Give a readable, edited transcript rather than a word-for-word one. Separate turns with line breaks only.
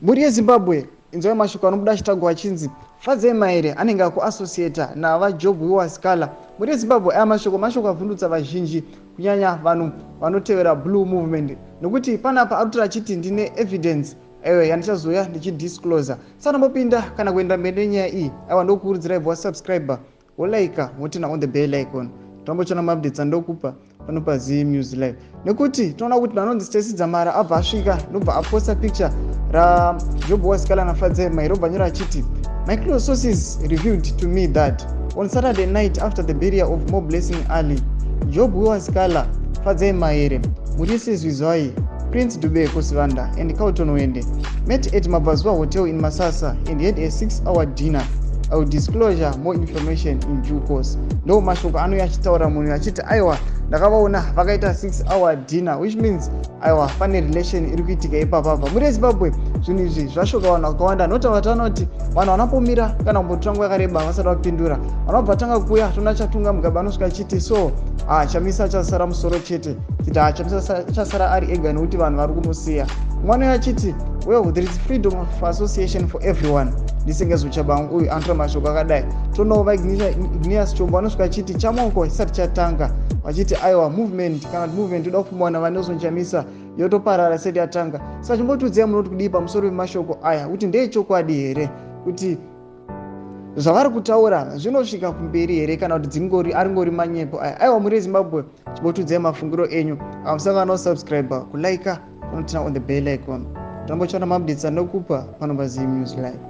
Mhuri yeZimbabwe, inzwai mashoko anobuda achitagwa achinzi Fadzai Mahere anenge akuassociata naVaJob Wiwasikala. Mhuri yeZimbabwe, aya mashoko mashoko avhundutsa vazhinji, kunyanya vanhu vanotevera Blue Movement, nekuti panapa ari kutora achiti ndine evidence aiwa yandichazouya ndichidisclosa. Sanambopinda kana kuenda mberi nenyaya iyi, aiwa, ndokukurudzirai bva wasubscribe, wolike, woturn on the bell icon, tambochona maupdates andokupa pano paZim News Live, nekuti tinoona kuti vanonzi Stacey Dzamara abva asvika, ndobva aposta picture raJob Wasikala naFadzai Mahere, obva anyora achiti, "My close sources revealed to me that on Saturday night after the burial of More Blessing Ali, Job Wasikala, Fadzai Mahere, Murisi Zwizwai, Prince Dubeko Sivanda and Carlton Wende met at Mabvazuva Hotel in Masasa and had a 6-hour dinner. I will disclosure more information in due course." Ndo mashoko anouya achitaura munhu achiti, aiwa, ndakavaona vakaita 6-hour dinner, which means, aiwa, pane relation iri kuitika ipapapa. Muri yeZimbabwe, zvinhu izvi zvashoka vanhu vakawanda, noti vataona kuti vanhu vanapomira kana kumbotora nguva yakareba vasati vapindura. Vanhu vabva tanga kuuya, toona Chatunga Mugabe anosvika achiti, so Chamisa achasara musoro chete, chiti Chamisa achasara ari ega nekuti vanhu vari kumusiya. Mwana uyo achiti, "Well, there is freedom of association for everyone." NdiSengezo Tshabangu uyu anotora mashoko akadai. Tonawo vaIgnias Chombo anosvika achiti chamoko chisati chatanga, vachiti, aiwa, movement kana kuti movement inoda kupfumwa naVaNelson Chamisa yotoparara isati yatanga. Saka chimbotiudzai munoti kudii pamusoro pemashoko aya, kuti ndeechokwadi here, kuti zvavari kutaura zvinosvika kumberi here, kana kuti dzingori aringori manyepo aya? Aiwa, muri yeZimbabwe, chimbotiudzai mafungiro enyu. Amusangana kusubscribe, kulike, unoturn on the bell icon, tambochana maupdates anokupa pano paZim News Live.